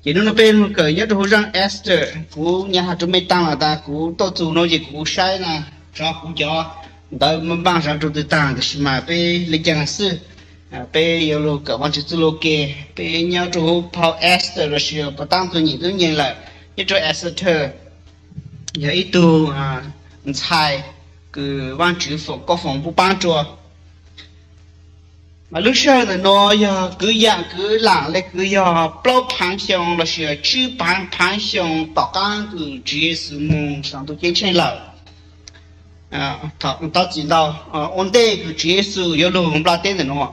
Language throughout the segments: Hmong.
Ces hnub no peb mus kawm nyob rau hauv zaj Esther, kuv nyaj has rau mej taag los tas kuv tuaj txug no ces kuv saib na, tso kuv cov ntawv npaaj zov rau twg taag, tab sis mas peb le caag xwb, peb yuav lug kawm Vaajtswv txuj lug ke. Peb nyob rau hauv phau Esther los sis puas taab tug nyem tub nyeeg lawm, nyob rau Esther yog ib tug ntxhais kws Vaajtswv foom koob foom pub paab rua. Mas lub sij hawm ntawm no yog kwv yaam kwv laam le kwv yog plaub phaav xyoo los sis tsib phaav xyoo tom qaab kws Tswv Yexus moog sau ntuj ceeb tsheej lawm. Thaum tau txim ntau, ua ntej kws Tswv Yexus yuav lug nplaj teb ntawm no,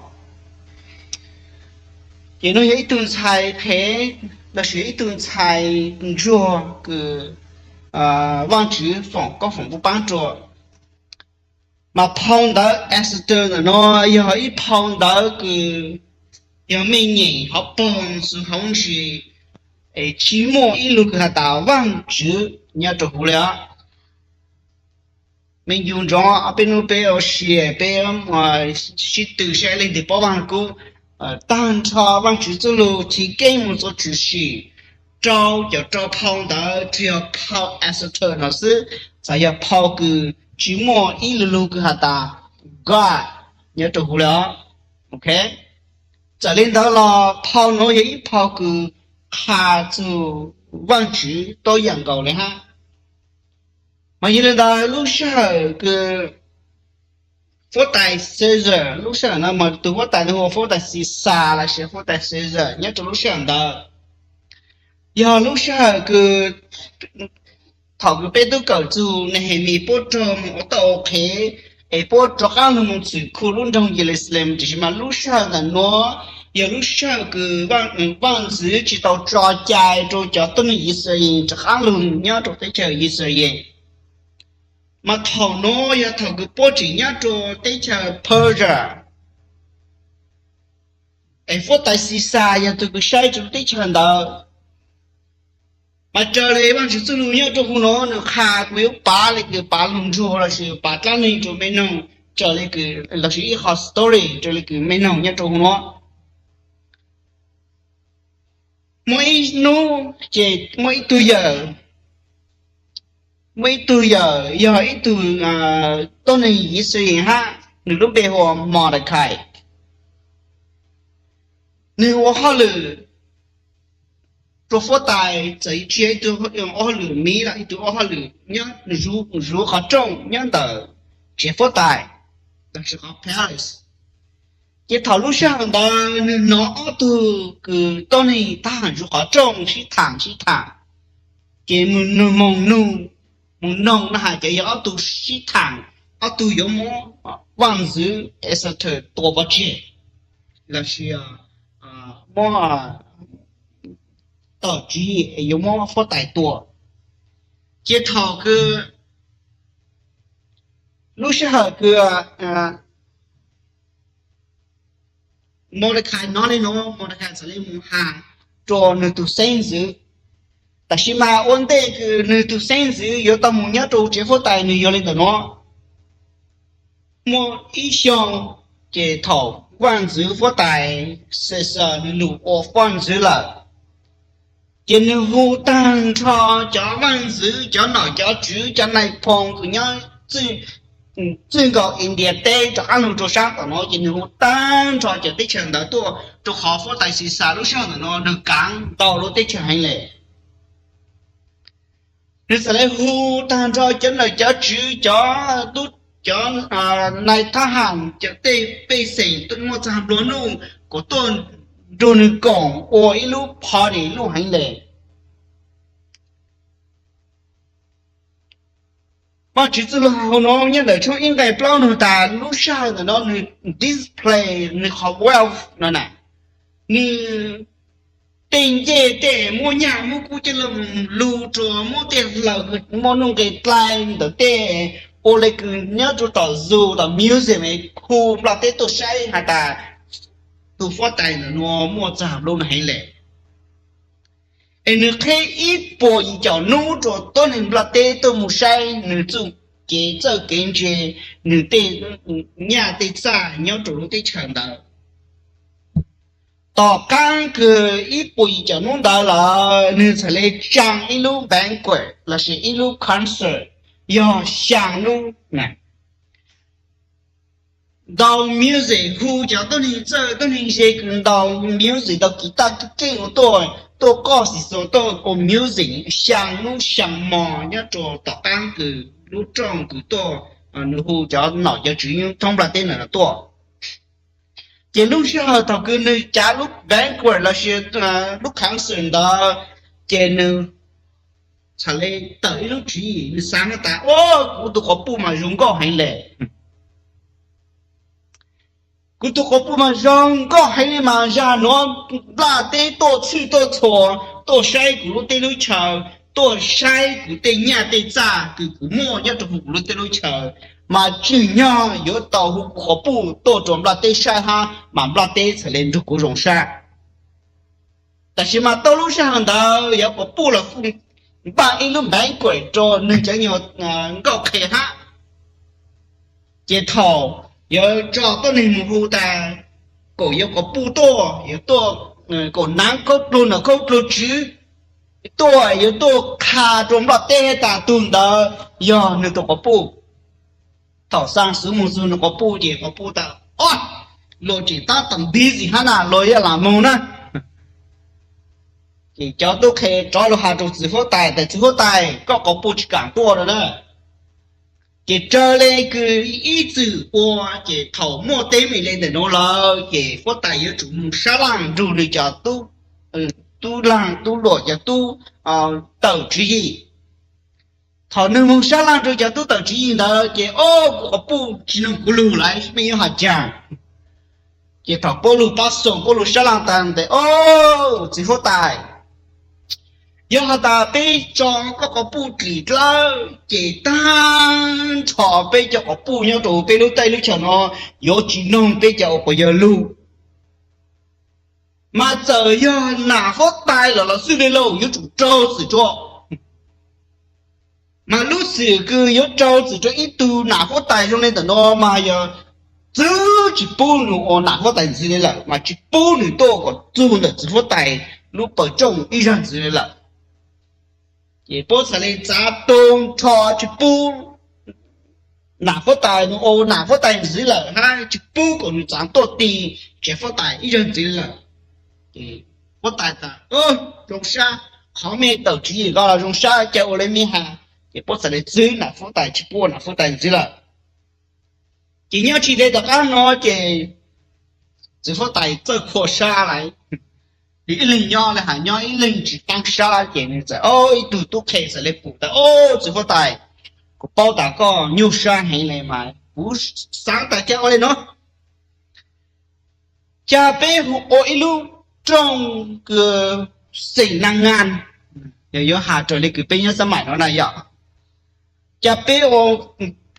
ces nws yog ib tug ntxhais qhev los sis ib tug ntxhais ntsuag kws Vaajtswv foom koob foom pub paab rua. Mas phau ntawv Esther ntawm no yog ib phau ntawv kws yog mej nyeem hov poog xwb hauv ntsis, es tsi muaj ib lug kws has tas Vaajtswv nyob rau huv le os. Mej ncu ntsoov, peb nub peb ua si, peb sib tw saib leej twg paub Vaaj Lug Kub. Taag nrho Vaajtswv txuj lug chiv keeb moog txug tshwm sim rau caum rau phau ntawv tsuas yog phau Esther no xwb. Txawm yog phau kws tsi muaj ib lug lug kws has tas God nyob rau huv le os. Ok, txawm le ntawd los phau nuav yog ib phau kws qha txug Vaajtswv tau yaam nkaus le hab. Mas yog le ntawd lub sij hawm kws huab tais Caesar, lub sij hawm no mas tug huab tais hu ua huab tais Xixas los sis huab tais Caesar nyob rau lub sij hawm ntawd, yog lub sij hawm kws thaum kws peb tub kawm txug Nehemis puab raug moog ua tau ua qhev, es puab rov qaab lug moog txwm khu lub nroog Yeluxalees, tab sis mas lub sij hawm ntawm nuav yog lub sij hawm kws vaaj ntxwv tsi tau tso cai rau cov tuab neeg Yixalayees rov qaab lug nyob rau teb chaws Yixalayees. Mas thaum nuav yog thaum kws puab tseem nyob rau teb chaws Persia, es huab tais Xixas yog tug kws saib rau lub teb chaws ntawd. Mas raws le Vaajtswv txuj lug nyob rau huv nuav, nws qha kuv yuav pav le kws pav lug nruag los sis pav dlaab neeg rau mej noog, raws le kws, los sis ib qho story raws le kws mej noog nyob rau huv nuav. Muaj ib hnub ces muaj ib tug yawm, muaj ib tug yawm yog ib tug tuab neeg Yixalayees hab, nws lub npe hu ua Mordecai. Nws ua hauj lwm rua huab tais, txawm tsi yog ib tug ua hauj lwm miv los ib tug ua hauj lwm nyob zuv qhov rooj nyob ntawm tsev huab tais, los sis qhov palace. Ces thaum lub sij hawm ntawd nws hnov ob tug kws tuab neeg tab tom zuv qhov rooj sib thaam sib thaam. Ces nws moog nug, moog noog na has ces yog ob tug sib thaam, ob tug yuav muab vaaj ntxwv Esther tua pov tseg, los sis muab tom tswv yim yuav muab huab tais tua. Ces thaum kws, lub sij hawm kws Mordecai hnov le nuav, Mordecai txawm le moog has rua nwg tug xeeb ntxwv. Tab sis mas ua ntej kws nwg tug xeeb ntxwv yuav tau moog nyob rua tsev huab tais, nws yog le ntawm nuav. Muaj ib xyoo, ces thaum vaaj ntxwv huab tais Caesar nws lug ua vaaj ntxwv lawm, ces nws hu taag nrho cov vaaj ntxwv, cov nom cov tswv, cov nai phoo kws nyob txwj nkaus India teb rov qaab lug rua saab tom nuav, ces nws hu taag nrho cov teb chaws ntawd tuaj rua qhov huab tais Caesar lub sij hawm ntawm nuav nws kaav ntau lub teb chaws heev le. Nws txawm le hu taag nrho cov nom cov tswv, cov tub, cov nai thab ham, cov tej pej xeem muaj txag nplua nuj kuas tuaj nrug nws koom ua ib lub party luj heev le. Vaajtswv txuj lug hais nuav nyob ntawm tshooj ib nqai plaub nug tas lub sij hawm ntawm nuav nws display nws qhov wealth no na, nws tej ncej tej muab nyaj muab kub coj lug lug rua, muab tej hlaws muaj nuj nqes dlai ntawm tej, ua le kws nyob rua tom zoo tom museum khu nplaj teb tuaj saib has tas tug huab tais ntawm nuav muaj txag nplua nuj heev le. Es nws qheb ib puas yim caum nub rua tuab neeg nplaj teb tuaj moog saib nws txuj kev txawj kev ntse, nws tej nyaj tej txag nyob rua lub teb chaws ntawd. Tom qaab kws ib puas yim caum nub ntawd lawm, nwg txhad le tsaa ib lub banquet lossis ib lub concert yog xyaa nub na. Ntaus music, hu cov tuab neeg txawj tuab neeg ze kws ntaus music, ntaus kiv taj keej keej ua tuaj, tuaj koj xim xuas tuaj ua music xyaa nub xyaa mo nyob rua tom qaab kws lub rooj kws tuaj, nwg hu cov nom cov tswv yug thoob nplaj teb ntawd tuaj. Ces lub sij hawm thaum kws nwg cav lub banquet lossis lub concert ntawd, ces nwg txhad le tawm ib lub tswv yim, nwg xaav tas, Au, kuv tug quas puj mas zoo nkauj heev le. Kuv tug quas puj mas zoo nkauj heev le mas zag nuav nplaj teb tuaj txhij tuaj txhua, tuaj saib kuv lub teb lub chaw, tuaj saib kuv tej nyaj tej txag kws kuv muaj nyob rua huv kuv lub teb lub chaw, mas tsim nyog yuav tau hu kuv quas puj tuaj rua nplaj teb saib hab mas nplaj teb txhad le nrug kuv zoo sab. Tab sis mas tau lub sij hawm ntawd yog quas puj los npaj ib lub banquet rua nwg cov nyuag nkauj qhe hab. Ces thaum yuav tso tuab neeg moog hu tas, kuas yuav quas puj tuaj, yuav tuaj, kuas naav khaub dluag nom khaub dluag tswv tuaj, yuav tuaj qha rua nplaj teb tas tug ntawd yog nwg tug quas puj. Thaum xaa xuv moog txug nwg quas puj ces quas puj tas, Au, luag tseem taab tom busy hab na, luag yuav lam moog na. Ces cov tub qhe rov lug has rua txiv huab tais tas, Txiv huab tais, koj quas puj tsis kaam tuaj lawm na. Ces raws le kws ib txwm ua ces thaum muaj teb me le ntawm nuav lawm ces huab tais yuav tsum moog sab laj nrug nwg cov tub laag tub luam cov tub tawm tswv yim. Thaum nwg moog sab laj nrug cov tub tawm tswv yim ntawd ces, Au, kuv quas puj tsis noog kuv lug lawm, mej yuav has caag? Ces thaum puab lug pab xoom puab lug sab laj tas tes, Au, txiv huab tais, yog has tas peb tso koj quas puj dlim dlawb ces taag nrho peb cov quas puj nyob rua peb lub teb lub chaw nuav yuav tsis noog peb cov ua quas yawg lug. Mas txawm yog nam huab tais los los xwb le lauj, yuav tsum raug txim rua. Mas lub txim kws yuav raug txim rua ib tug nam huab tais zoo le ntawm nuav mas yog txwv tsis pub nws ua nam huab tais ntxiv le lawm, mas tsis pub nws tuaj kom txug ntawm txiv huab tais lub pawg rooj ib zaug ntxiv le lawm. Ces puab txhad le txav tug nrho tsis pub nam huab tais nws ua nam huab tais ntxiv lawm hab tsis pub kom nws txav tuaj ti tsev huab tais ib zaug ntxiv le lawm. Ces huab tais tas, Zoo sab, qhov mej tawm tswv yim ko los zoo sab, ca ua le mej has. Ces puab txhad le txwv nam huab tais tsis pub ua nam huab tais ntxiv lawm. Ces nyob tsis deb tom qab nuav ces txiv huab tais txawj khuam sab lawm. Ib leeg nyob le has nyob, ib leeg tsis taab sab ces nws txawm, ib tug tub qhe txawm le pum tas, Au, txiv huab tais, kuv paub tas koj nyuaj sab heev le mas kuv xaav tas ca ua le nuav, ca peb hu ua ib lub rooj kws xeem Naj Naj, yog yuav has raws le kws peb nyob xab maim nuav na yog, ca peb,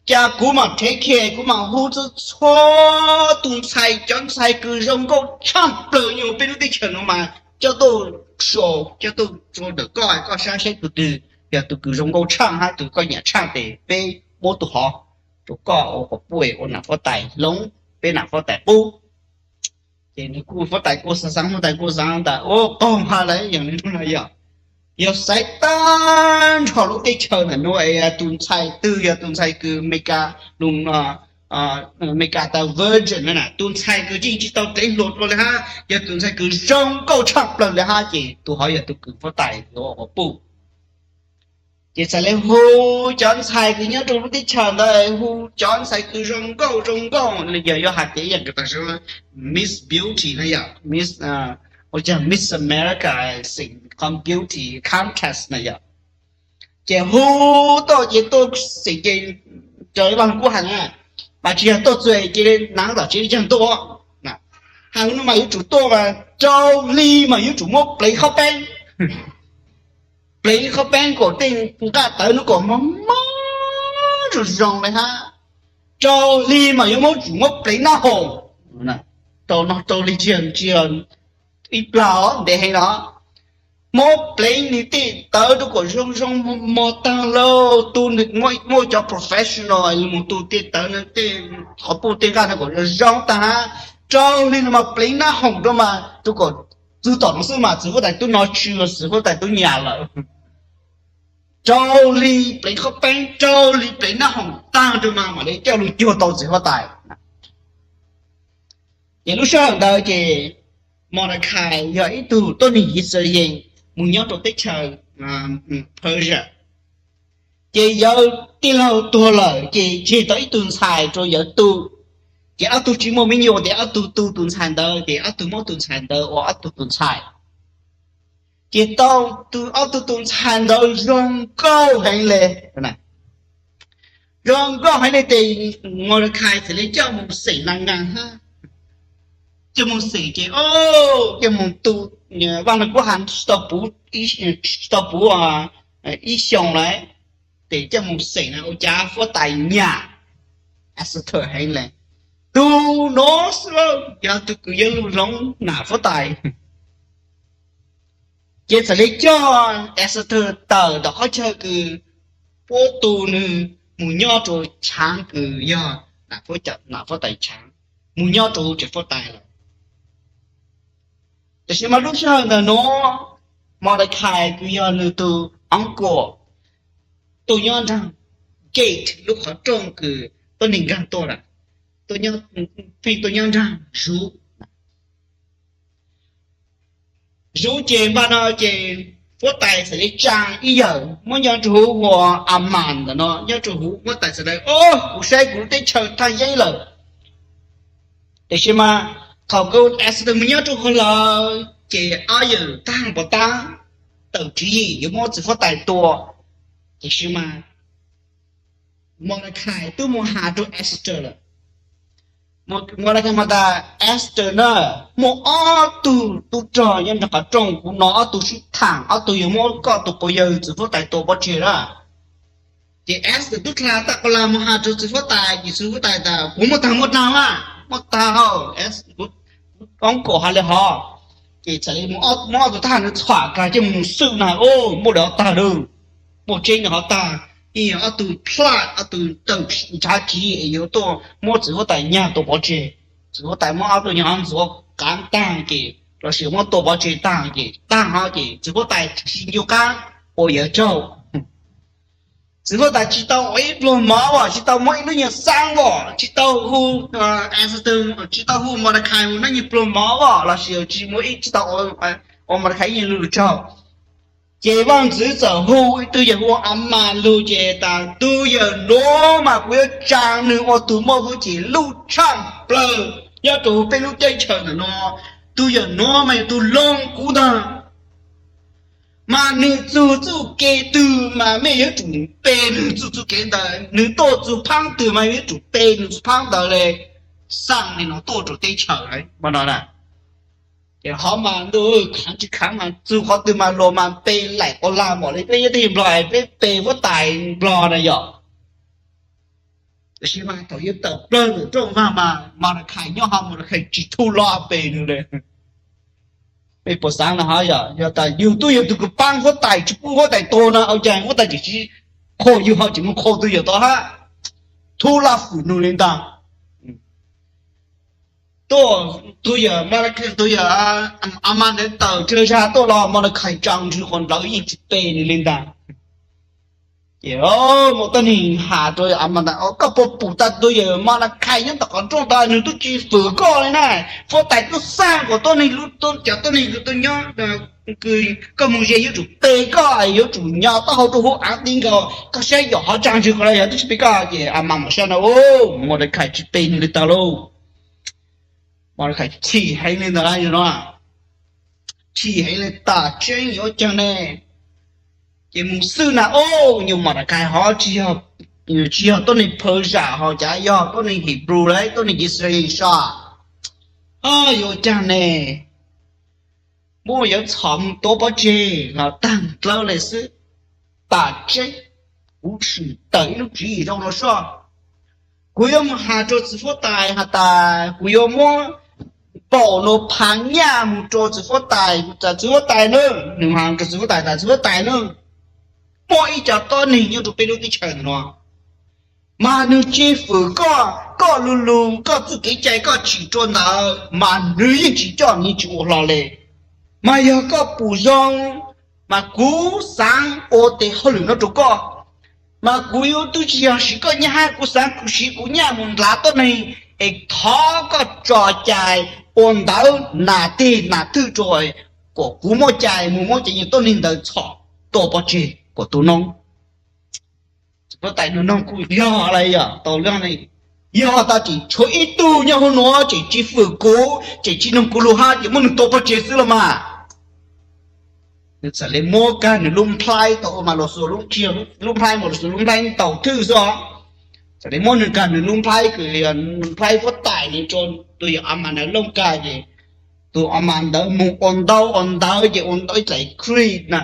ca kuv mam thev khe kuv mam hu txhua txhua tus ntxhais, cov ntxhais kws zoo nkauj tshaaj plawg nyob peb lub teb chaws nuav mas coj tuaj, coj tuaj rua ntawm koj, koj saib saib tug twg yog tug kws zoo nkauj tshaaj hab tug koj nyiam tshaaj tes peb muab tug hov rua koj ua quas puj ua nam huab tais hloov peb nam huab tais qub. Ces nws kuj huab tais kuj xaav xaav, huab tais kuj xaav tas, Ua qaug ha lawm, yog li no yog, yog xaiv taag nrho lub teb chaws ntawm nuav es tus ntxhais twg yog tus ntxhais kws Amelikas, lus Amelikas tas virgin na, tus ntxhais kws yeej tsis tau pleev hluas dlua le hab yog tus ntxhais kws zoo nkauj tshaaj plawg le hab ces tus hov yog tus kws huab tais yuav ua quas puj. Ces txhad le hu cov ntxhais kws nyob rua lub teb chaws ntawd, hu cov ntxhais kws zoo nkauj zoo nkauj, yog yuav has tias ib yam kws tas Miss Beauty na yog, Miss, ua caag Miss America, xeem qhov beauty contest na yog. Ces hu tuaj ces tuaj xeem ces raws le Vaaj Lug Kub has na, mas tsis yog tuaj txug ces naav tom tsev caag tuaj. Has no mas yuav tsum tuaj mas rau hli mas yuav tsum muab pleev qhob peeb, pleev qhob peeb kom tej nqaj tawv nuav kom mob mob zoo zoo le hab, rau hli mas yuav muab tsum muab pleev nab haus, rau no rau hli tsis yog ib plag ntev heev no, muab pleev nwg tej tawv rau kom zoo zoo mos mos taag lauj, tu muaj cov professional lug moog tu tej tawv tej qhov puj tej nqaj no kom zoo zoo taag hab, Rau hli no mas pleev nab hoom rau mas rau kom txug tom no xwb mas txiv huab tais tub no tsis yog txiv huab tais tub nyam lawm. Rau hli pleev qhov peeb, rau hli pleev nab hoom taag rau mas mam li coj lug cuag tau txiv huab tais. Ces lub sij hawm ntawd ces Mordecai yog ib tug tuab neeg Yixalayees mus nyob rau teb chaws Persia. Ces yawg tij laug tuag lawm ces tseg tau ib tug ntxhais rau yawg tu. Ces ob tug tsis muaj me nyuam ces ob tug tu tus ntxhais ntawd ces ob tug muab tus ntxhais ntawd ua ob tug tus ntxhais. Ces tau ob tug tus ntxhais ntawd zoo nkauj heev le, zoo nkauj heev le ces Mordecai txawm li coj mus xeem na nqa hab. Coj mus xeem ces o, coj mus tu, Vaaj Lug Kub has tsis tau puv, tsis tau puv ib xyoos lawm, ces coj mus xeem na ua cas huab tais nyam Esther heev le. Tug nuav xwb yog tug kws yuav lug hloov nam huab tais. Ces txawm li coj Esther tawm tom qhov chaw kws puab tu nwg mus nyob rua tshaav kws yog nam huab tais tshaav, mus nyob rua tsev huab tais lawm. Tab sis mas lub sij hawm ntawm nuav Mordecai kws yog nwg tug uncle tuaj nyob nraag gate, lub qhov rooj kws tuab neeg nkaag tuaj lawm, pheej tuaj nyob nraag zuv. Zuv ces npaj no ces huab tais txawm li tsaa ib yawm muab nyob rua huv ua Amas ntawm no, nyob rua huv huab tais txawm li, o, kuv saib kuv lub teb chaws thaaj yeeb lawm. Tab sis mas thaum kws Esther mus nyob rua huv lawm ces ob yawm taag puas taag, tawm tswv yim yuav muab txiv huab tais tua. Tab sis mas Mordecai tub mus has rua Esther lawm. Mordecai mas tas, Esther na, muaj ob tug tub rog nyob nraag qhov rooj, kuv nov ob tug sib thaam, ob tug yuav muab koj tus quas yawg txiv huab tais tua pov tseg na. Ces Esther tub dlaag tag quas lag mus has rua txiv huab tais, ces txiv huab tais tas, kuv muaj taag muaj dlaag mas, muaj taag hab, kuv uncle has le hov. Ces txawm li muab ob tug thab ham ntawd txhom kag coj mus xwb na, o, muaj dlaag hov tag lawm, muaj tseeb dlaag hov tag. Yeej yog ob tug plot, ob tug tawm ntshav tsiv es yuav tuaj muab txiv huab tais nyag tua pov tseg. Txiv huab tais muab ob tug nyag hov ntxuav qaav taag ces lossis muab tua pov tseg taag ces taag hov ces txiv huab tais tsis ncu qaab ua yawg tsaug. Txiv huab tais tsis tau ua ib pluag mov os, tsis tau muab ib lub nyuag xaab os, tsis tau hu, tsis tau hu Mordecai mus noj nyuag pluag mov os, lossis tsis muab ib, tsis tau ua Mordecai ib nyuag lug tsaug. Ces vaaj ntxwv txawm hu ib tug yawg hu ua Amas lug ces tas, tug yawg nuav mas kuv yuav tsaa nwg ua tug muaj hwj chim lub tshaaj plawg nyob rua peb lub teb chaws ntawm nuav. Tug yawg nuav mas yog tug loo kuv ntag. Mas nwg txug txuj kev twg mas mej yuav tsum pe nwg txuj, txuj kev ntawd. Nwg tuaj txug phaab twg mas yuav tsum pe nwg txuj phaab ntawd le. Xaaj le nuav tuaj rua teb chaws mas no na. Ces hov mas ntuj, khaav tsis khaav mas txug qhov twg mas luas mas pe laim quas lag npaum le peb nyob teb chaws Nplog, peb pe huab tais Nplog na yom. Tab sis mas thaum yuav tawm plawg ntawm rooj vag mas Mordecai nyob hov, Mordecai tsis thu lo pe nwg le. Mej puas xaav na hov, yog tas yug tub yawg tug kws paab huab tais tsis pub huab tais tua na, ua caag huab tais tseem tsis qhuas yug ho tseem mus qhuas tug yawg tod hab. Thu lo fwm nwg le ntag. Tuaj, tug yawg, tug yawg Amas ntawd tawm tsawg zag tuaj los Mordecai tsaa ntswg quas nplawv yeej tsis pe nwg le ntag. Ces muaj tuab neeg has rua Amas tas, koj puas pum tas tug yawg Mordecai nyob tom qhov rooj tod, nwg tub tsis fwm koj le na. Huab tais tub xaaj kuas tuab neeg, cov tuab neeg kws tuaj nyob, kws koj mus ze yuav tsum pe koj, yuav tsum nyo taub hau rua huv aav ti nkaus, koj saib yog hov tsaa ntswg quas los yog tub tsis pe koj. Ces Amas mam saib no, Mordecai tsis pe nwg le tag lauj. Mordecai chim heev le ntawd no, chim heev le tas tseeb yuav caag ne. Ces mus xwb na, o, nyuag Mordecai hov tsis yog tuab neeg Persia, ho cav yog tuab neeg Hebrew le, tuab neeg Yisrael sas. Yuav caag ne, muab yawg txhom mus tua pov tseg los taag dlawb le xwb. Tas tseeb, kuv tshwm tawm ib lub tswv yim zoo no soj. Kuv yuav mus has rua txiv huab tais has tas kuv yuav muab npaum no phav nyaj mus rua txiv huab tais, kuv tas txiv huab tais na, nws has rua txiv huab tais tas txiv huab tais na, muaj ib co tuab neeg nyob rua peb lub teb chaws ntawm no, Mas nws tsis fwm koj, koj lug lug koj txuj kev cai koj tsim rua ntawd mas nws yeej tsis coj, nws tsis ua hlo le. Mas yog koj pum zoo, mas kuv xaav ua tes hauj lwm no rua koj, mas kuv yuav tub tsis yog siv koj nyaj hab kuv xaav kuv siv kuv nyaj mus nrhav tuab neeg, es thov koj tso cai ua ntawv nas tig nas thwj rua, kuas kuv muab cai mus muab cov tuab neeg ntawd txhom tua pov tseg kuas tu noob. Huab tais nug noog kuj yog lawm, yog tau lub, yog tas tseem tshuav ib tug nyob huv nuav tseem tsis fwm kuv, tseem tsis noog kuv lug hab ces muab nws tua pov tseg xwb los mas. Nws txawm le muab kag nws lub nplhaib tau ua mas los xuas lub nplhaib mas los xuas lub nplhaib ntaus thwj xwb os. Txawm le muab nws kag nws lub nplhaib kws yog nplhaib huab tais nws rua, tus yog a mas nws looj kag ces tus a mas ntawd mus ua ntaub ua ntawv ces ua ntau ib dlaim creed na,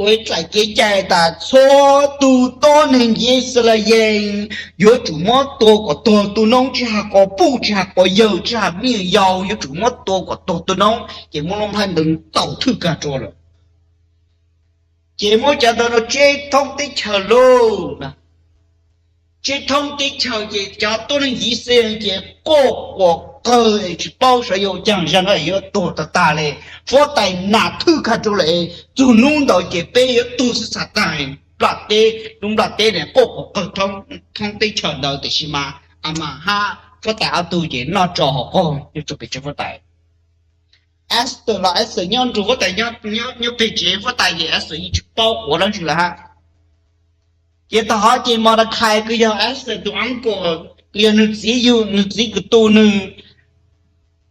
ua ib dlaim kev cai tas txhua tus tuab neeg Yixalayees yuav tsum muab tua kom tuag tu noob, tsis has quas puj, tsis has quas yawg, tsis has me nyuam yaus, yuav tsum muab tua kom tuag tu noob. Ces muab lub nplhaib ntawd ntaus thwj kag rua lawm. Ces muab cov ntawd no tseb thoob teb chaws lauj. Tseb thoob teb chaws ces cov tuab neeg Yixalayees ces quaj quas qawg es tsis paub saib yuav ua caag, zag no yuav tuag tag tag le. Huab tais nam thwj kag rua lawm, txug nub ntawd ces peb yuav tuag xwb txhaj tag. Nplaj teb, lub nplaj teb ne quaj quas qawg thoob teb chaws ntawd, tiam sis mas a mas hab huab tais ob tug ces noj tso hauv qaug nyob rua pem tsev huab tais. Esther los Esther nyob nrug huab tais, nyob peg tsev huab tais ces Esther yeej tsis paub quav dlaab tsi lawm hab. Ces tag hov ces Mordecai kws yog Esther tus uncle, kws yog nws txiv yug, nws txiv kws tu nws,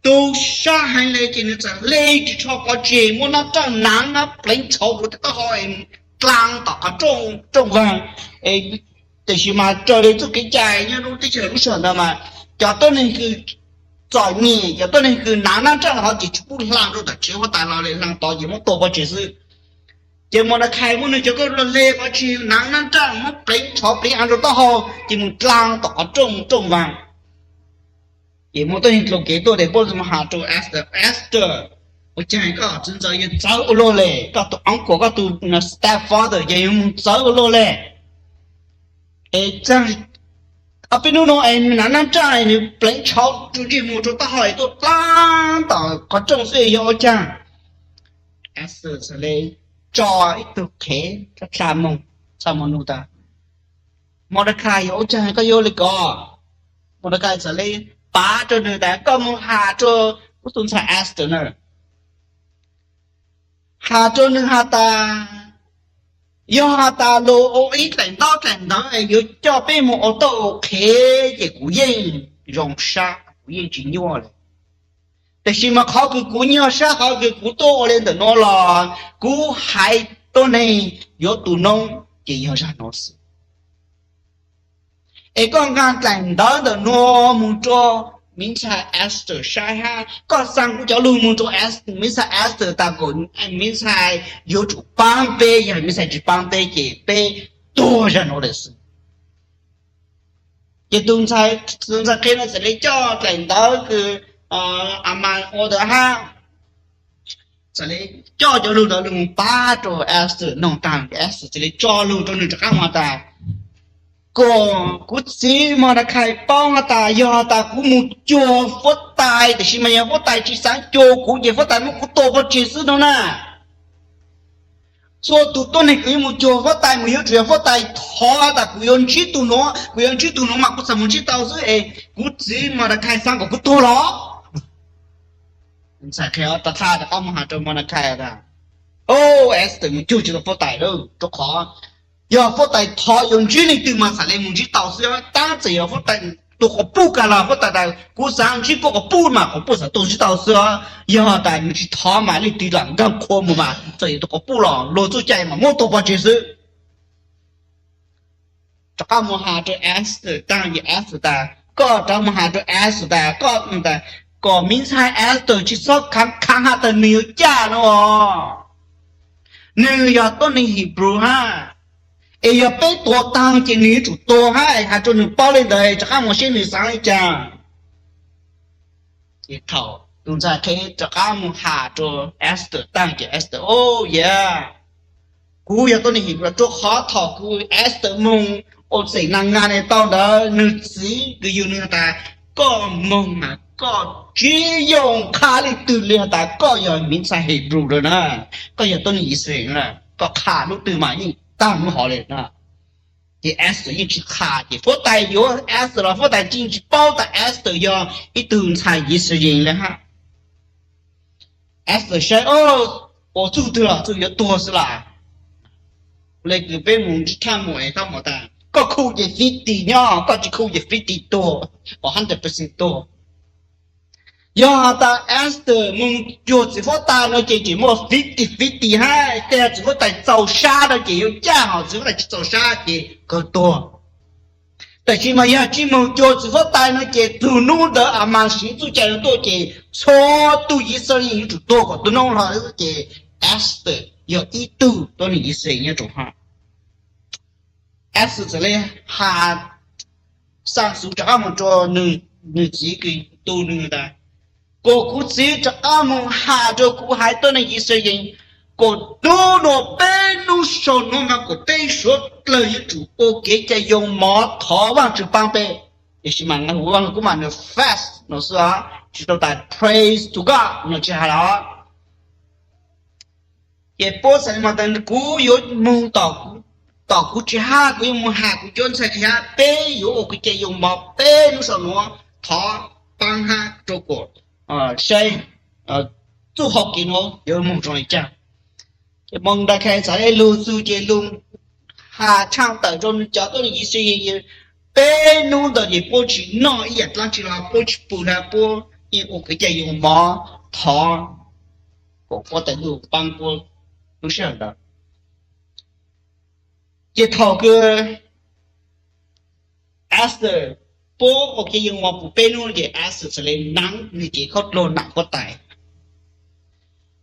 tu sab heev le ces nws txawm hle ris tsho pov tseg, muab nab raj naav nab pleev tshauv rua taub hau, dlaa tom qhov rooj vaag. Tiam sis mas raws le txuj kev cai nyob lub teb chaws lub sij hawm ntawd mas cov tuab neeg kws txom nyem, cov tuab neeg kws naav nab raj hov ces tsis pub hla rua tom tsev huab tais los le, hla tod ces muab tua pov tseg xwb. Ces Mordecai muab nws cov koj hle pov tseg, naav nab raj, muab pleev tshauv pleev av rua taub hau ces mus dlaa tom qhov rooj vaag. Ces muaj tuab neeg dlua kev tuaj tes puab mus has rua Esther, Esther, ua caag koj txiv ntxawm yog txawv ua luaj le, koj tus uncle, koj tus stepfather yog yug moog txawv ua luaj le. Es txag, ob peb nub no es naav nab raj nws pleev tshauv rua ntsej muag rua taub hau tuaj dlaa tom qhov rooj xwb yog ua caag? Esther txawm le tso ib tug qhev txha moog, txha moog nug tas, Mordecai, yog ua caag koj yuav le ko? Mordecai txawm le pav rua nws tas, koj mus has rua kuv tus ntxhais Esther na, has rua nws has tas, yog has tas lug ua ib dlaim ntaub dlaim ntawv es yuav coj peb mus ua tau ua qhev ces kuv yeej zoo sab, kuv yeej tsis nyuaj le. Tiam sis mas qhov kws kuv nyuaj sab, qhov kws kuv tuaj ua le ntawm nuav los kuv haiv tuab neeg yuav tu noob ces yog zag nuav xwb. Es koj nqaa dlaim ntawv ntawm nuav mus rua miv ntxhais Esther saib hab koj xaa kuv cov lug mus rua miv ntxhais Esther tas kom miv ntxhais yuav tsum paab peb, yog miv ntxhais tsis paab peb ces peb tuag zag nuav lawm xwb. Ces tus ntxhais, tus ntxhais qhev no txawm le coj dlaim ntawv kws a mas ua ntawd hab, txawm le coj cov lug ntawd lug mus pab rua Esther noog taag, Esther txawm le tso lug rua nws rov qaab mus has tas, kom kuv txiv Mordecai paub has tas yog has tas kuv mus cuag huab tais, tiam sis mas yog huab tais tsis xaav cuag kuv ces huab tais muab kuv tua pov tseg xwb no na. Txhua tus tuab neeg kws yuav mus cuag huab tais mus yuav tsum yog huab tais thov tas kuv yuav ntsib tug nuav, kuv yuav ntsib tug nuav mas kuv txhad mus ntsib tau xwb es kuv txiv Mordecai xaav kom kuv tuag los? Ntxhais qhev rov qab mus has rua Mordecai tas, Esther mus cuag tsis tau huab tais lawm, rua qhov yog huab tais thov yuav ntsib leej twg mas txhad le mus ntsib tau xwb. Taab txawm yog huab tais tus quas puj kag los huab tais tas kuv xaav ntsib koj quas puj mas quas puj xaav tuaj ntsib tau xwb. Yog tas nws tsis thov mas leej twg lam nkaag qhua mus mas txawm yog tus quas puj los luag txuj cai mas muab tua pov tseg xwb. Rov qab mus has rua Esther taag ces Esther tas, koj rov mus has rua Esther tas koj tas kom miv ntxhais Esther tsis txhob khaav khaav has tas nws yuav caj no. Nws yog tuab neeg Hebrew hab, es yog peb tuag taag ces nws yuav tsum tuag hab, has rua nws paub le ntawd rov qab mus seb nws xaav le caag. Ces thaum tus ntxhais qhev rov qab mus has rua Esther taag ces Esther, o, yog kuv yog tuab neeg Hebrew, rua qhov thaum kws Esther moog ua xeem na nga ne tau ntawd, nws txiv kws yug nws has tas, koj moog mas koj tsis yoog qha leej twg li has tas koj yog miv ntxhais Hebrew lawm na, koj yog tuab neeg Yixalayees na, koj qha lub twg mas yeej tag lub hov li na. Ces Esther yeej tsis qha, ces fuab tais yuav Esther los fuab tais yeej tsis paub tas Esther yog ib tug ntxhais Yixalayees li hab. Esther saib, ua txuj twg los txuj yuav tuag xwb las. Le kws peb mus ntsib thaj mus es thaj mus tas koj khu ces fifty nyob, koj tsis khu ces fifty tuag, o hundred percent tuag. Yog has tas Esther mus cuag txiv huab tais no ces tseem muaj fifty fifty hab, tej txiv huab tais txaus sab no ces yuav caj, ho txiv huab tais tsis txaus sab ces kawg tuag. Tab sis mas yog tsis mus cuag txiv huab tais no ces txug hnub ntawd Hamas siv txuj cai no tuaj ces txhua tug Yixalayees yuav tsum tuag kom tuag noob hlo xwb, ces Esther yog ib tug tuab neeg Yixalayees nyob rau hab. Esther txawm le has, xa xuv rov qab mus rau nws txiv kws tu nws tas, kom kuv txiv rov qab mus has rau kuv haiv tuab neeg Yixalayees kom hnub nuav peb hnub sau nuav mas kom peb suav dlawg yuav tsum ua kev cai yoo mov thov Vaajtswv paab peb. Tiam sis mas kuv mas nws fast no xwb os, tsis tau tas praise to God no tsis has los. Ces puab xav mas tas kuv yuav moog tom kuv tsis haj, kuv yuav mus has kuv cov ntxhais hab peb yuav ua kev cai yoo mov peb hnub sau nuav thov paab hab rau kuas saib txuj hau kev nuav yuav moog zoo li cas. Ces Mordecai txawm le lug txug ces lug has tshaaj tawm rau nws cov tuab neeg Yixalayees, peb hnub ntawd ces puab tsis noj ib yam dlaab tsi los puab tsis pum hab, puab yeej ua kev cai yoo mov thov kom huab tais ntuj paab puab lub sij hawm ntawd. Ces thaum kws Esther puab ua kev cai yoo mov pum peb hnub ces Esther txawm le naav nws cev khaub dluag nam huab tais.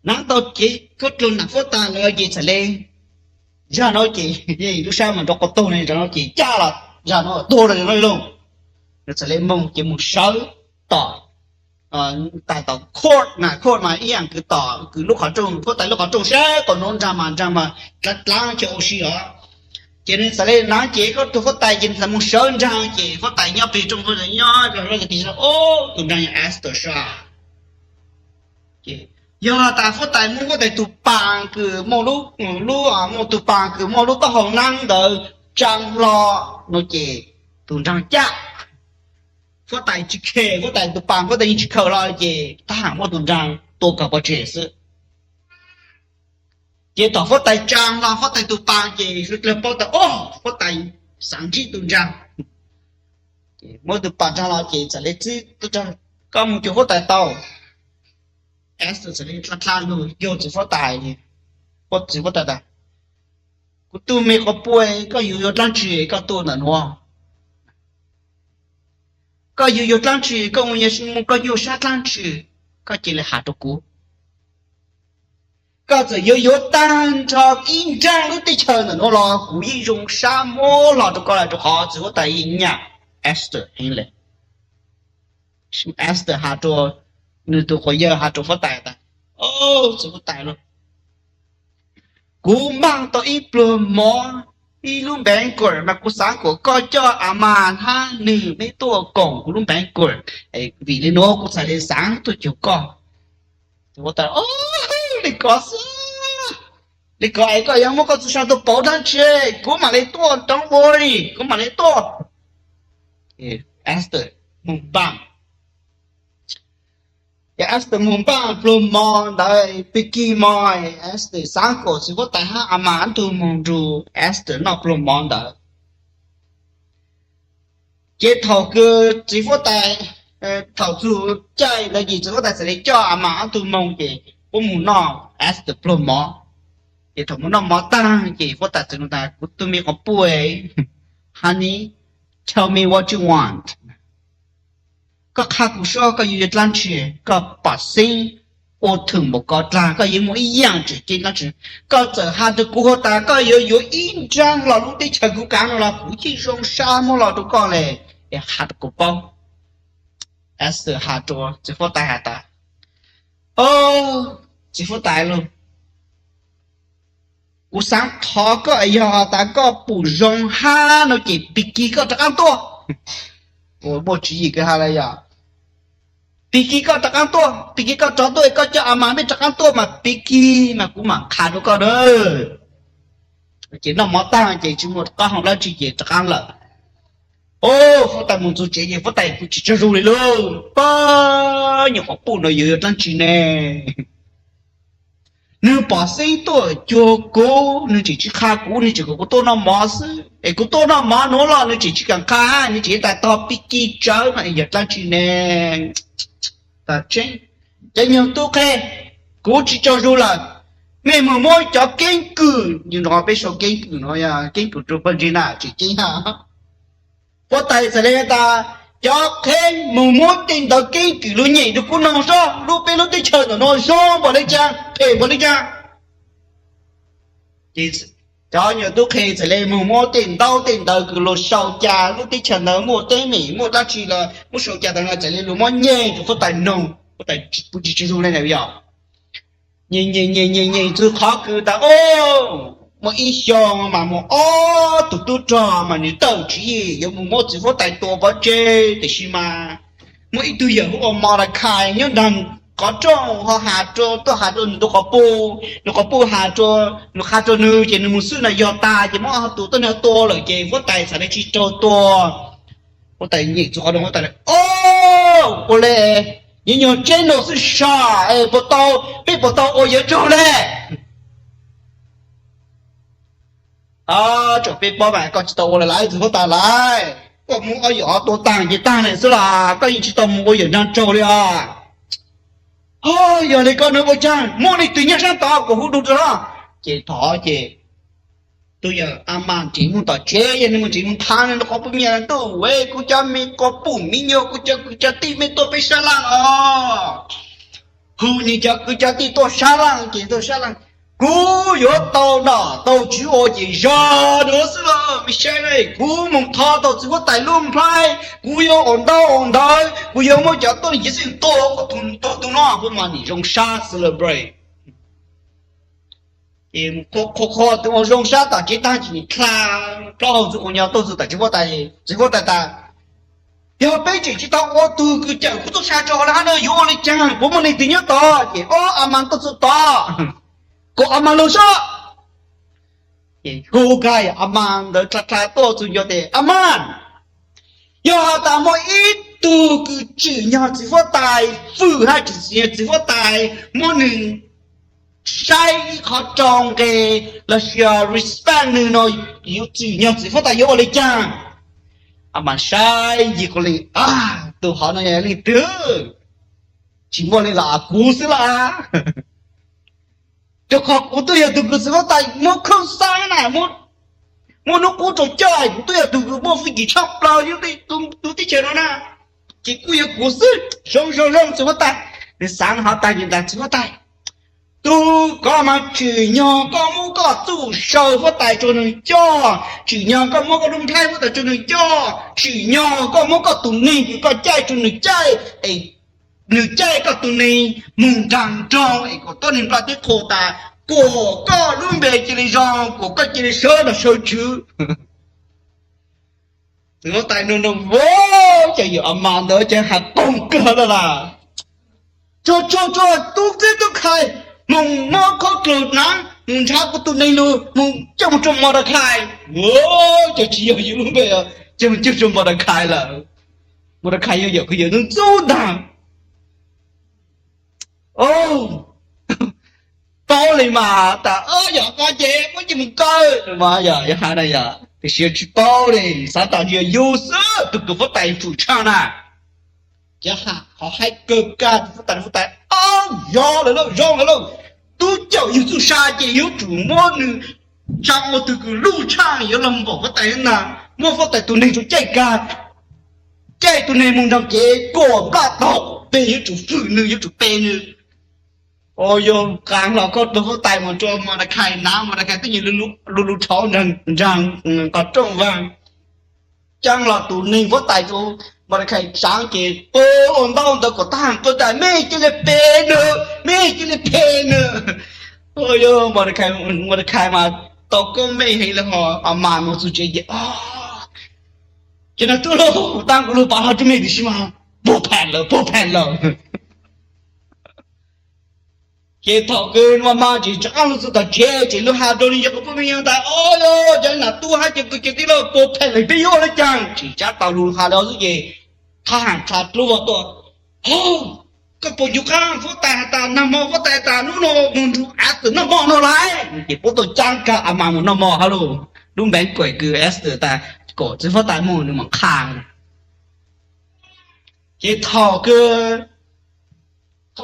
Naav tau cev khaub dluag nam huab tais lawm ces txawm le, zag nuav ces lub sab mas nrov quas taug ne, zag nuav ces caj los zag nuav tuag lawm no lug. Nws txawm le moog ces moog sawv tom, tais tom court na, court mas ib yaam kws tom kws lub qhov rooj, huab tais lub qhov rooj saib qhov nuav nraag mas nraag mas dlaab dlaab chaw ua si os. Ces nws txawm le naav cev khaub dluag huab tais ces nws txawm moog sawv nraag ces huab tais nyob peg rooj, huab tais nyob rau tim sab, tus nraag yog Esther sab. Yog tas huab tais muab huab tais tug paas kws muaj lub, lub, muaj tug paas kws muaj lub taub hau naab ntawd tsaa hlo no ces tus nraag caj. Huab tais tsis khes huab tais tug paas, huab tais yeej tsis khaws los ces tab ham muab tus nraag tua kag pov tseg xwb. Ces thaum huab tais tsaa hlo huab tais tug paas ces sawv dlawg paub tas, o, huab tais xaav ntsib tus nraag. Muab tug paas tsaa los ces txawm le txib, koj mus cuag huab tais tau. Esther txawm le dlha dlha lug cuag txiv huab tais, txiv huab tais tas, kuv tug me quas puj, koj yuav yuav dlaab tsi koj tuaj ntawm nuav? Koj yuav yuav dlaab tsi, koj mus, mus koj nyuaj sab dlaab tsi, koj cia li has rau kuv. Koj txawm yuav yuav taag nrho ib nraag lub teb chaws ntawm nuav los kuv yeej zoo sab muab los rau koj lawm, rau qhov txiv huab tais yeej nyam Esther heev le. Esther has rua nws tug quas yawg, has rua huab tais tas, o, txiv huab tais lauj, kuv npaaj tau ib pluag mov, ib lub banquet mas kuv xaav kom koj coj Hamas hab nwg mej tuaj koom kuv lub banquet, vim le nuav kuv txhais le xaav tuaj cuag koj. Txiv huab tais, o, le kov xwb, le kov es koj yuav muab koj txuj sa tuaj pauv dlaab tsi, kuv mam le tuaj, don't worry, kuv mam le tuaj. Esther moog npaaj, ces Esther moog npaaj pluag mov ntawd, pig kig mov, Esther xaav kom txiv huab tais hab Hamas ob tug moog nrug Esther noj pluag mov ntawd. Ces thaum kws txiv huab tais, thaum txug caij ntawd ces txiv huab tais txawm le coj Hamas ob tug moog ces puab moog noj Esther pluag mov. Ces thaum moog noj mov taag ces huab tais txawm tas, kuv tug me quas puj, honey, tell me what you want. Koj qha kuv seb koj yuav yuav dlaab tsi, koj pom xeeb ua thwm npaum ko dlaag, koj yuav muaj ib yaam tseem ceeb dlaab tsi. Koj txawm has rua kuv huab tais koj yuav yuav ib nraag los lub teb chaws kuv kaav no los kuv yeej zoo sab muab los rua koj le, es has rua kuv paub. Esther has rua txiv huab tais has tas, o, txiv huab tais lauj, Kuv xaav thov koj, yog tas koj pum zoo hab no ces pig kig koj rov qaab tuaj. Muaj tswv yim kawg ha le yog. Pig kig koj rov qaab tuaj, pig kig koj rov tuaj, koj coj Amas peb rov qaab tuaj mas pig kig mas kuv maam qha rua koj na. Ces noj mov taag ces tsis muaj qoob loo dlaab tsi ces rov qaab lawm. Huab tais moog txug tsev ces huab tais kuj tsis tsaug zug li lauj. Pab, nyuam qhuav pum no yuav yog dlaab tsi ne? Nwg pom xeeb tuaj cuag kuv, nwg tseem tsis qha kuv, nwg tseem kom kuv tuaj noj mov xwb. Es kuv tuaj noj mov nuav los nwg tseem tsis kaam qha, nwg tseem tas tog pig kig tsawv no, yog dlaab tsi ne? Cov nyuag tub qhe, kuv tsis tsaug zug lawm. Mej moog muab cov keeb kwm, peb sau keeb kwm no, keeb kwm rua pawg ntseeg na tseem ceeb hab. Huab tais txhais le tas, cov qheeb moog muab tej ntawv keeb kwm lug nyem rua kuv noog seb lub, peb lub teb chaws ntawm no zoo npaum le caag, phem npaum le caag. Cov nyuag tub qhe txhais le moog muab tej ntaub tej ntawv kws lug sau ca lub teb chaws ntawd muaj teeb meem muaj dlaab tsi los muab sau ca tas no, txhais le lug muab nyem rua huab tais noog, huab tais kuj tsis tsaug zug le na yog. Nyem nyem nyem nyem nyem txug qhov kws tas, o, muaj ib xyoo mas muaj ob tug tub rog mas nwg tawm tswv yim yuav moog muab txiv huab tais tua pov tseg, tab sis mas muaj ib tug yawm hu ua Mordecai nyob nraag qhov rooj ho has rua, tuaj has rua nwg tug quas puj, nwg quas puj has rua, nwg qha rua nwg ces nwg moog xwb na, yog tas ces muab ob tug tuab neeg tua lawm ces huab tais txhais le tsis raug tua. Huab tais nyem txug qhov rooj, huab tais, o, ua le, nyuag nyuag tseeb no xwb sas, es puas tau, peb puas tau ua yawg tsaug le? Tsuas peb paub mas koj tsis tau ua le lawm txiv huab tais lawm, koj muab ob yawm tua taag ces taag le xwb los koj yeej tsis tau moog ua yawm nraag tsaug le os. Yog le koj nug ua caag, muaj leej twg nyob saab tod kuas hu dlua rua no? Ces thov ces tug yawm Amas tseem moog tom tsev, yog nwg moog tsev moog thav nwg qhov puj nyiaj ntuj, kuv cov me quas puj miv nyuas, kuv cov kwv cov tij mej tuaj peb sab laaj os. Hu nwg cov kwv cov tij tuaj sab laaj ces tuaj sab laaj. Kuv yuav tau nom tau tswv ua ces zog dua xwb los mej saib, kuv moog thov tau txiv huab tais lub nplhaib, kuv yuav ua ntaub ua ntawv, kuv yuav muab cov tuab neeg Yixalayees tua, tua tug no, kuv mas nim zoo sab celebrate. Ces qhuas qhuas tug ua zoo sab tom tsev taag ces nim dlha plaub hau txug quas nyos tuaj txug tom txiv huab tais. Txiv huab tais tas, yog peb tseem tsis tau ua tug kws cawm kuv tuaj sab tso le hab no yuav ua le caag, puas muaj leej twg nyob tod? Ces ob, Amas tuaj txug tod, kuas Amas lug sab. Ces hu kag Amas ntawd dlha dlha tuaj txug nco tes, Amas, yog has tas muaj ib tug kws tsim nyog txiv huab tais fwm hab tsim nyog txiv huab tais muab nwg saib ib qhov rau nqe lossis respect nwg no, yuav tsim nyog txiv huab tais yuav ua le caag? Amas saib yig quas leej, tug hov no yog leej twg? Tsis muaj leej los kuv xwb los. Rua qhov kuv twb yog tug kws txiv huab tais muab khooj xaab na, muab nub qub rua coj, kuv twb yog tug kws muaj fwj chim tshaj plaws yog tug teb chaws no na, ces kuj yog kuv xwb. Zoo zoo zoo txiv huab tais. Nws xaav hov tag ces tas, txiv huab tais, tug kov mas tsim nyog koj muab koj txuj sa huab tais rua nwg coj, tsim nyog koj muab koj lub nplhaib huab tais rua nwg coj, tsim nyog koj muab koj tug neeg kws koj caij rua nwg caij, es nwg caij koj tug neeg moog nraag nroog es kuas tuab neeg nplaj teb qhua tas, kuas koj lub npe cia li zoo, kuas koj cia li sawv los sawv tswv. Txiv huab tais nug nug, ces yawm Amas ntawd ces has qoog kawg lawm las. Tsuag tsuag tsuag, tub txib tub khai, moog muab khaub dluag naav moog nrhav kuv tug neeg lug, moog coj moog rua Mordecai. Ces tsis yog yus lub npe, ces moog coj rua Mordecai lawm. Mordecai yog yawm kws yawm ntxub ntxub ntag. Paub le mas tas, yog koj ces muab coj moog kaw, yog has na yog, tiam sis tsis paub le, xaav tas yog yus xwb tug kws huab tais fwm tshaj na. Ces qhov haib kawg kag, tug huab tais, huab tais, yog lawm lauj, zoo lawm lauj. Tub caum yug txuj sa ces yuav tsum muab nwg tsa ua tug kws luj tshaj yuav lug npaum huab tais na, muab huab tais tug neeg rua caij kag, caij tug neeg moog nrug kev kuas nplaj tau, peb yuav tsum fwm nwg, yuav tsum pe nwg. Yog qaav los koj rua huab tais mas rua Mordecai na, Mordecai twb yog lug lug rhaub nraag qhov rooj vaag. Caab los tug neeg huab tais rua Mordecai saav ces ua ntaub ntawv kuas taag, huab tais, mej cia li pe nwg, mej cia li pe nwg. Ua yog Mordecai, Mordecai mas tau koob meej heev li ho, Amas mus txog tsev ces, ces no tub lauj, tab kuv lub pov haum rau mej tiam sis mas puag phem lawm, puag phem lawm. Ces thaum kws Amas tseem rov qab los txog tom tsev ces lug has rau nws cov phooj ywg tas, o, yog cov nam tub hab cov kwv cov tij laug puag phem lawm peb yuav ua le caag. Tsis tshua tau lug has li xwb ces thab ham tshav dlub vog tuaj, o, koj puas ncu qab huab tais has tas nag hmo huab tais tas hnub no moog nrug Esther noj mov no lawm. Ces puab tau caab kag Amas mus noj mov hab lauj. Lub npeev kuam kws Esther tas kom txiv huab tais moog nws mam qha. Ces thaum kws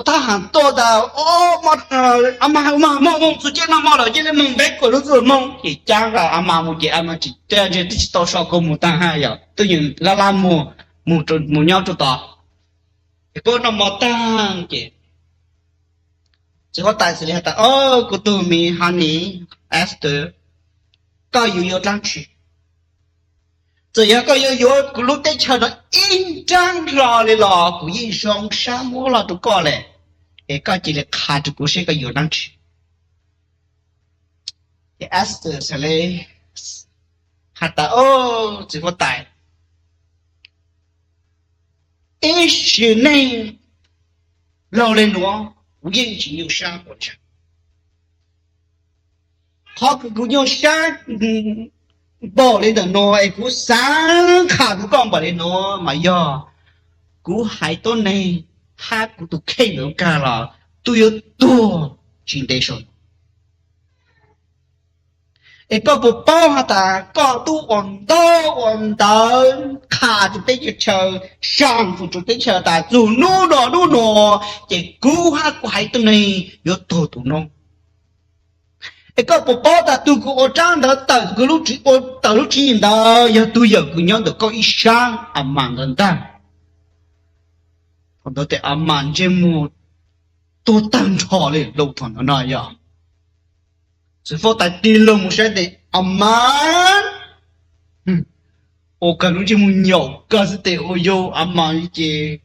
thab ham tuaj tas, o, Amas, moog moog txug caij noj mov lawm, cia li moog npeev kuam lug txug moog. Ces caab Amas mus ces Amas tsis tau, ntshe twb tsis tau so kua muag taag hab yog twb yog lab lab muag mus nyob rua tod. Ces puab noj mov taag ces txiv huab tais xws li has tas, o, kuv tug miv Honey, Esther, koj yuav yuav dlaab tsi? Txawm yog koj yuav yuav kuv lub teb chaws no ib nraab hlo li los kuv yeej zoo sab muab hlo rua koj le. Es koj cia li qha rua kuv seb koj yuav dlaab tsi. Ces Esther xws li has tas, o, txiv huab tais, ib sim neej laug le nuav kuv yeej tsis nyuaj sab npaum li, qhov kws kuv nyuaj sab npaum li ntawm nuav es kuv xaav qha rua koj npaum li nuav mas yog kuv haiv tuab neeg hab kuv tug kheej ntawm kag los tub yuav tuag tsis ntev saum no. Es koj puas paub has tas koj tub ua ntaub ua ntawv qha rua teb chaws, saam fum rua teb chaws tas txug nub no nub no ces kuv hab kuv haiv tuab neeg yuav tuag tu noob. Es koj puas paub tas tug kws ua rab ntawd tawm kws lub, ua tawm lub tswv yim ntawd yog tug yawm kws nyob ntawm koj ib saab, Amas ntawd ntag. Thaum ntawd tes Amas ntsej muag tuag tag nrho li lauj. Thaum ntawd no yog txiv huab tais tig lug mus saib tes Amas ua kag lub ntsej muag nyaum kag xwb tes ua yog Amas ces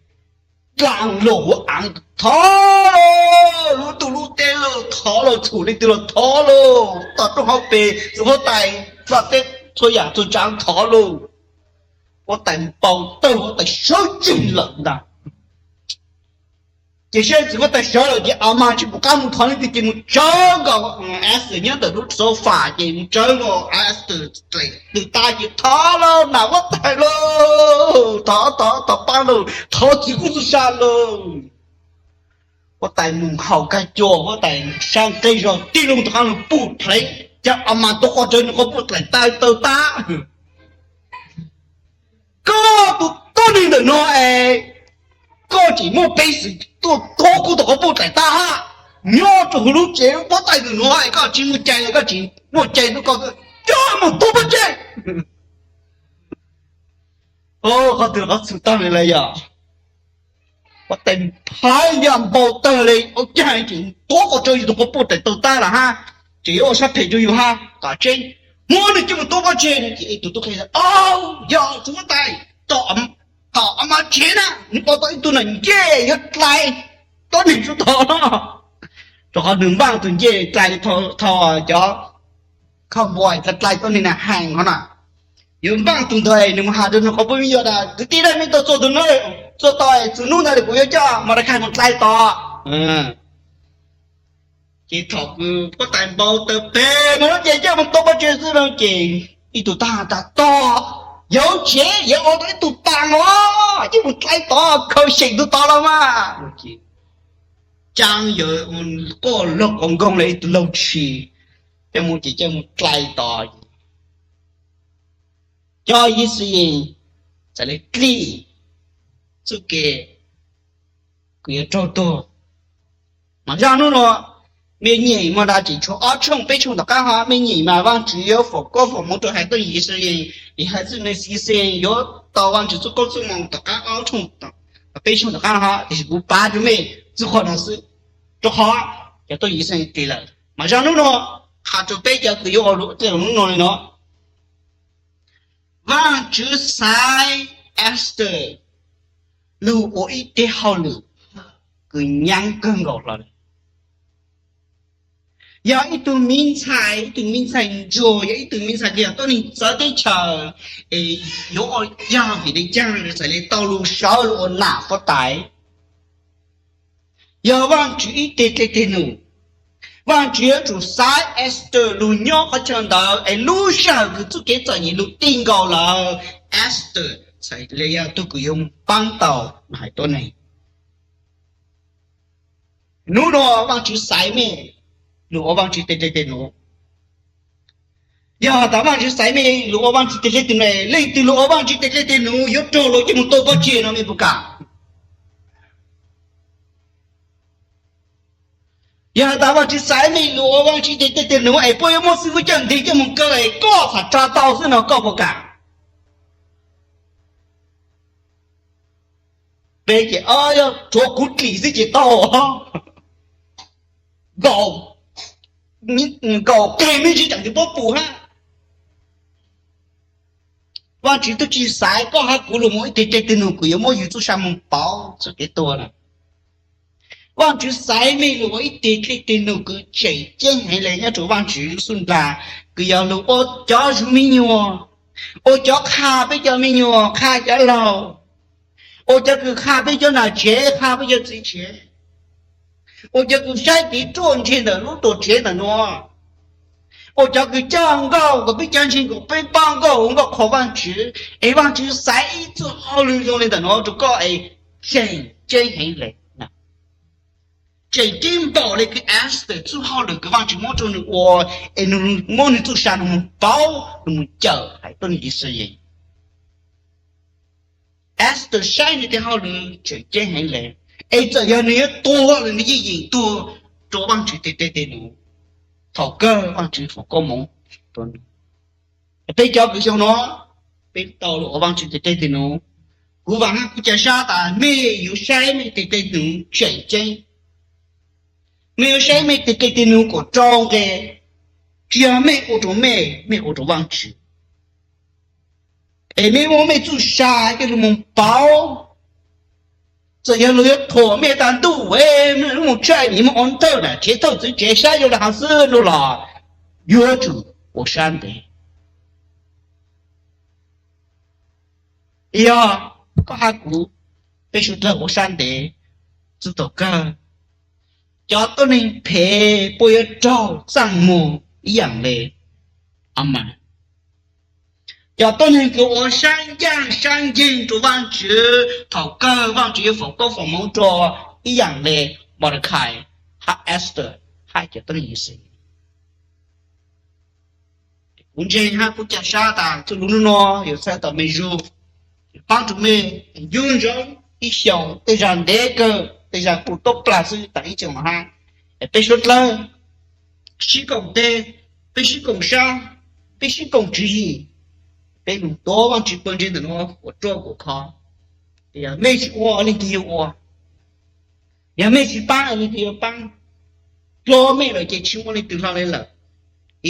dlaag luam huv aav thov lauj, lub tug lub teb lauj thov lauj, txhum leej twg los thov lauj, tom rooj hauv pes txiv huab tais, txhua teb txhua yaam txhua tsaav thov lauj. Huab tais npau tawg, huab tais sawv tsees lawm ntag. Ces saib txiv huab tais sawv lawm ces Amas tsis pum qab mus thov leej twg ces mus tsawv nkaus Esther nyob ntawm lub sofa ces mus tsawv nkaus Esther dlaim tw tab ces thov lauj, nam huab tais lauj, thov, thov, thov paab lauj, thov txug kub txug sa lauj. Huab tais mus haus kag cua, huab tais sab nqig zog tig lug rov qaab lug puj pleev, ca Amas tuav qhov rawv nws qhov puj dlaim tawg tawg tab. Koj tus tuab neeg ntawm no es koj tseem muaj peev xwm tuaj tuav kuv tus qhov puj dlaim tawg hab, nyob rua huv lub tsev lub pob tw ntawm no es koj tsis muaj cai, koj tsis muaj cai nrug koj, coj mus tuav pov tseg. Qhov twg qhov txhum tag li lawm yog huab tais phaj yam npau tawg li, ua caag tseem tuav qhov rawv yug tus qhov puj dlaim tawg tab lawm hab, tseem yuav ua sab phem rua yug hab. Tom tseeb muab nws coj mus tuav pov tseg no ces ib tug tub qhe, o, yog txiv huab tais, tom Amas tsev na nws ua tau ib tug nam ncej yuav dlai tuab neeg tsuj tog no, rua qhov nws npaaj tug ncej dlai tau cov cowboy dlai tuab neeg na heev hov na. Yuav npaaj tug ntawd nws mus has rua nws qhov phooj ywg tas kwv tij, mej tau txua tug nuav, txua tau txug nub ntawd kuv yuav coj Mordecai mus dlai tod. Ces thaum kws huab tais npau tawg peg no ces coj mus tuav pov tseg xwb no ces ib tug tag has tas, tog, yog tsev yuav ua tau ib tug taag os, coj mus dlai tod, khaws xyeem tug tod los mas. Caab yawg quaj laug quas nkoog le ib tug laug tshis, coj mus ces coj mus dlai tod. Cov Yixalayees txawm le dlij txuj kev kws yuav raug tuag. Mas zaj nub no mej nyeem mas da tseem tshuav ob tshooj peb tshooj tom qaab hov, mej nyeem mas Vaajtswv yuav foom koob foom moov rua haiv tuab neeg Yixalayees, es haiv tuab neeg Yixalayees yuav tau Vaajtswv txuj koob txuj moov tom qaab ob tshooj, peb tshooj tom qaab hov, tiam sis kuv pav rua mej txuj qhov no xwb, rua qhov cov tuab neeg Yixalayees tes lawm. Mas zaj nub no qha rua peb cov kws yuav ua luam tej lug nub no le no, Vaajtswv xaiv Esther lug ua ib teg hauj lwm kws nyaab kawg nkaus hlo le. Yog ib tug miv ntxhais, ib tug miv ntxhais ntsuag, yog ib tug miv ntxhais uas yog tuab neeg txawv teb chaws, es yuav ua yog vim li cas txhais le tau lug sawv lug ua nam huab tais. Yog Vaajtswv ib teg dle teg num, Vaajtswv yuav tsum xaiv Esther lug nyob qhov chaw ntawd es lub sij hawm kws txuj kev txom nyem lug ti nkaus lawm, Esther txhais le yog tug kws yuav paab tau hais tuab neeg. Nub nua Vaajtswv xaiv mej lug ua Vaajtswv teg dle teg num. Yog has tas Vaajtswv xaiv mej lug ua Vaajtswv teg dle teg num, leej twg lug ua Vaajtswv teg dle teg num yuav raug luas coj moog tua pob jeg no mej puas kam? Yog has tas Vaajtswv xaiv mej lug ua Vaajtswv teg dle teg num es puab yuav muab xib fwb coj ntes coj moog kaw es koj txhaj tsa tau xwb no koj puas kam? Peb ces, o, yog tshuav kuv dlim xwb ces tau. Nkaum, nkaum qeg me ntsis tseem twb puab pum hab. Vaajtswv tub tsi xaiv koj hab kuv lug moog ib teg dle teg num kws yuav muab yug txuj sa moog pauv txuj kev tuag na. Vaajtswv xaiv mej lug ua ib teg dle teg num kws tseem ceeb heev le nyob rua Vaajtswv lub xub nraag, kws yog lug ua cov zug mi nyuas, ua cov qha peb cov mi nyuas, qha cov laug, ua cov kws qha peb cov nam tsev, qha peb cov txiv tsev, ua cov kws saib kev ruaj ntseg ntawm lub tuam tsev ntawm nuav, ua cov kws coj nkauj kom peb cov ntseeg kom peb paab nkauj ua nkauj qhuas Vaajtswv. Es Vaajtswv xaiv ib txuj hauj lwm zoo le ntawm nuav rua koj es tseem ceeb heev le, tseem ceeb npaum le kws Esther txuj hauj lwm kws Vaajtswv muab rua nwg ua, es nwg muab nwg txuj sa nwg moog pauv, nwg moog cawm haiv tuab neeg Yixalayees. Esther saib nwg tej hauj lwm tseem ceeb heev le, es txawm yog nwg yuav tuag los nwg yeej yeem tuag rua Vaajtswv teg dle teg num, thaum kawg Vaajtswv foom koob moov rua nwg. Peb cov kws xyoo nuav, peb tau lug ua Vaajtswv teg dle teg num, kuv vaam hab kuv ca sab tas mej yuav saib mej teg dle teg num tseem ceeb. Mej yuav saib mej teg dle teg num kom rau nqe, tsi yog mej ua rua mej, mej ua rua Vaajtswv. Es mej muab mej txuj sa coj lug moog pauv. Txawm yog luag yuav thuam mej tas ntuj, mej lub moog tshaj, mej moog ua thawj na, tsev thawj txwv tsev saib zoo le haav xwb no los, yuav tsum ua sab ntev. Yog koj hab kuv, peb suav dlawg ua sab ntev, txug thaum kawg cov tuab neeg phem puab yuav raug txaaj muag ib yaam le Amas. Cov tuab neeg kws ua sab ncaaj sab nceeg rua Vaajtswv, thaum kawg Vaajtswv yuav foom koob foom moov rua ib yaam le Mordecai hab Esther hab cov tuab neeg Yixalayees. Kuv ntseeg hab kuv ca sab tas txuj lug nub nua yuav txhawb tau mej zug, paab rua mej ncu ntsoov ib xyoos tej zag ntev kawg, tej zag kuj tuab plag xwb tas ib xyoos hab. Es peb suav dlawg sib koom teg, peb sib koom sab, peb sib koom tswv yim, peb lug tuav Vaajtswv pawg ntseeg ntawm nuav kuas ruaj kuas khov. Yog mej tsi ua leej twg yuav ua? Yog mej tsi paab leej twg yuav paab? Dlua mej lawm ces tsi muaj leej twg hlo le lawm.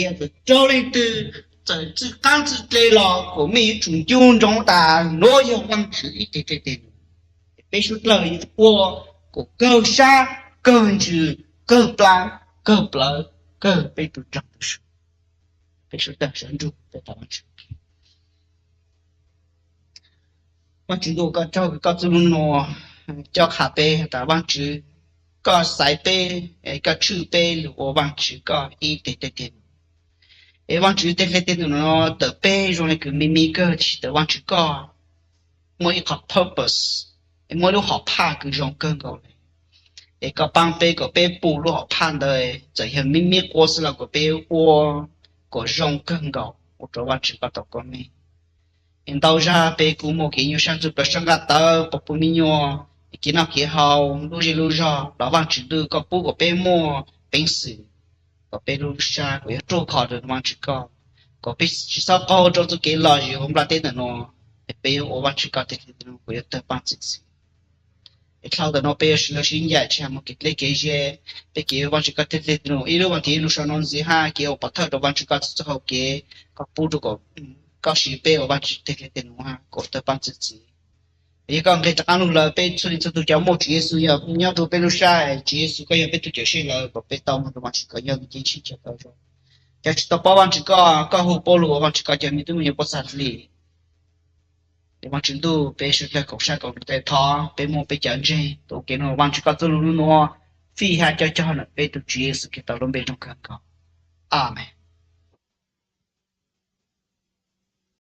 Yog txawm raug leej twg txawm txwj qaab txwj dle los kuas mej yuav tsum ncu ntsoov tas nuav yog Vaajtswv ib teg dle teg num. Peb suav dlawg yuav ua kuas kawg sab, kawg ntsws, kawg plab, kawg plawv, kawg peb tug dlaag tug su. Peb suav dlawg sawv ntsug peb thov Vaajtswv. Vaajtswv ntuj, koj tsaug kws koj txuj lug nua coj qha peb tas Vaajtswv, koj xaiv peb, koj tshwj peb lug ua Vaajtswv koj ib teg dle teg num. Es Vaajtswv teg dle teg num nuav tawm peb zoo le kws me me kawg, tiam sis tawm Vaajtswv koj muaj ib qho purpose, es muaj lub hom phaj kws zoo kawg nkaus le. Es koj paab peb kom peb pum lub hom phaj ntawd, txawm yog me me quas xwb los kom peb ua kom zoo kawg nkaus ua rua Vaajtswv koj tau koj me. Es ntau zag peb kuj muaj kev nyuaj sab ntxwg plaws sab nqaj tawv, quas puj me nyuam, kev noj kev haus, lub zej lub zog los Vaajtswv ntuj koj pub kom peb muaj peev xwm, kom peb lub sab kuas yuav ruaj khov rua Vaajtswv koj, kom peb tsi xob qaug rua txuj kev lom zem huv nplaj teb ntawm nuav. Es peb yuav ua Vaajtswv koj teg dle teg num kuas yuav tawg paab txwm txhiv. Es dlhau ntawm nuav peb yuav sib lawv sib ncaim tsi has moog kev dleb kev ze, peb kev ua Vaajtswv koj teg dle teg num ib lub vaam tiv lub sab nuav ntxiv hab kev ua pov thawj rua Vaajtswv koj txhua txhua hau kev, koj pub rua kom koj siv peb ua Vaajtswv teg dle teg num hab kom tawg paab txwm txhiv. Yog koj nqis rov qab lug lawm, peb txhua leej txhua tug cov muaj Tswv Yexus yog nyob rau peb lub sab, Tswv Yexus koj yog peb tug Cawm Seej lawm, kom peb tau mus rau Vajtswv kom yog tus ceeb tsheej cawm tau zoo. Cov tsis tau paub Vajtswv koj, koj hu paub lug ua Vajtswv koj cov me tub me nyuam puab txhaj li. Ces Vajtswv ntuj, peb sawv dlawg koom sab koom ntuj, thov peb muab peb cov ntseeg tuav ua ke nug Vajtswv koj txuj lug lub nuav fij hab coj cog ntawm peb tug Tswv Yexus Khetos lub npe zoo kawg nkaus. Amees.